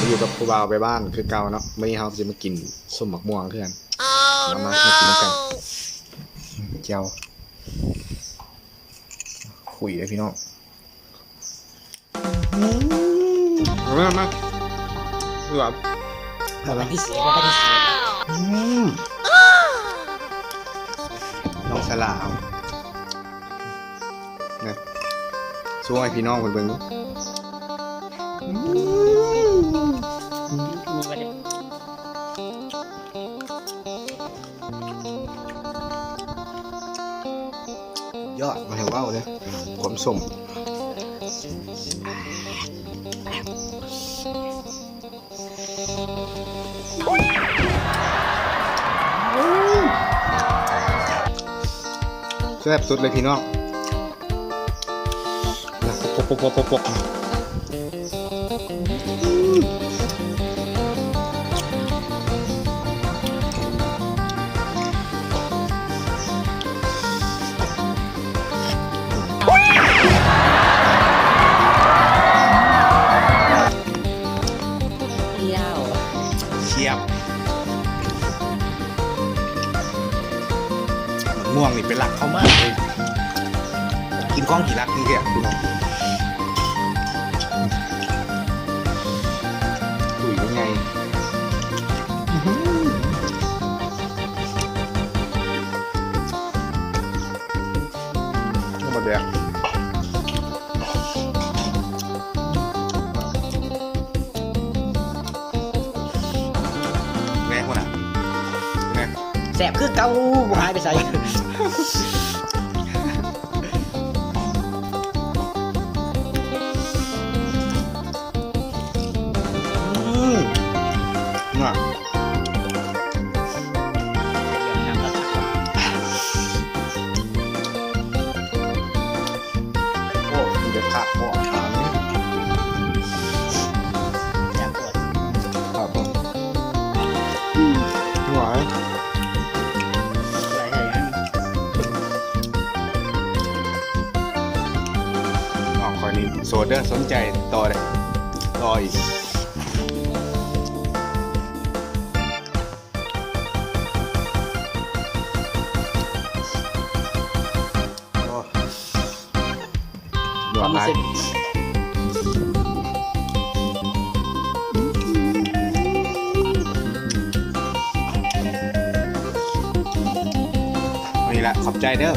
ຢູ່ກັບຜູ້ບ່າວໄປບ້ານຄືເກົ່າເນາະ. ມື້ນີ້ເຮົາຊິມາກິນສົ້ມໝາກມ່ວງຄືກັນ. ມາ ມາ ມາກິນນຳກັນ. ແຈ່ວຂຸ້ຍເດ້ພີ່ນ້ອງ. ອືມ ເອົາມາ ເອົາມາ ເອົາມາ ປະຕິເສດ ປະຕິເສດ. ອືມ ນ້ອງສາລາເອົາ ນະ ໂຊໃຫ້ພີ່ນ້ອງເພິ່ນເບິ່ງດູ. ອືມ ມີບໍ່ເດ? ຍອດ ບໍ່ໃຫ້ເວົ້າເດ້ ຄວາມສົ້ມ. ແຊບສຸດເລີຍພີ່ນ້ອງ. ຊຽບ ໝາກມ່ວງນີ້ໄປລັກເຂົ້າມາເລີຍ ກິນຂອງຂີ້ລັກນີ້ແທ້ພີ່ນ້ອງ. ຕຸ້ຍໃຫຍ່ ອືຫື ມາແດກ ແນ່ ຫົວໜ້າ ແນ່ ແຊບຄືເກົ່າ ບໍ່ຫາຍໄປໃສ. ອືມ ນະ ໂອ້ ມີແຕ່ຜັກບໍ່ ອາຫານນີ້ ແຊບໂພດ ຄັບ ອືມ ຫວານ. ນ້ອງຂ້ອຍນີ້ໂສດເດີ ສົນໃຈຕໍ່ເດີ ຕໍ່ອີກ. ຍອດຫຼາຍ ຄວາມຮູ້ສຶກ ນີ້ລະ ຂອບໃຈເດີ.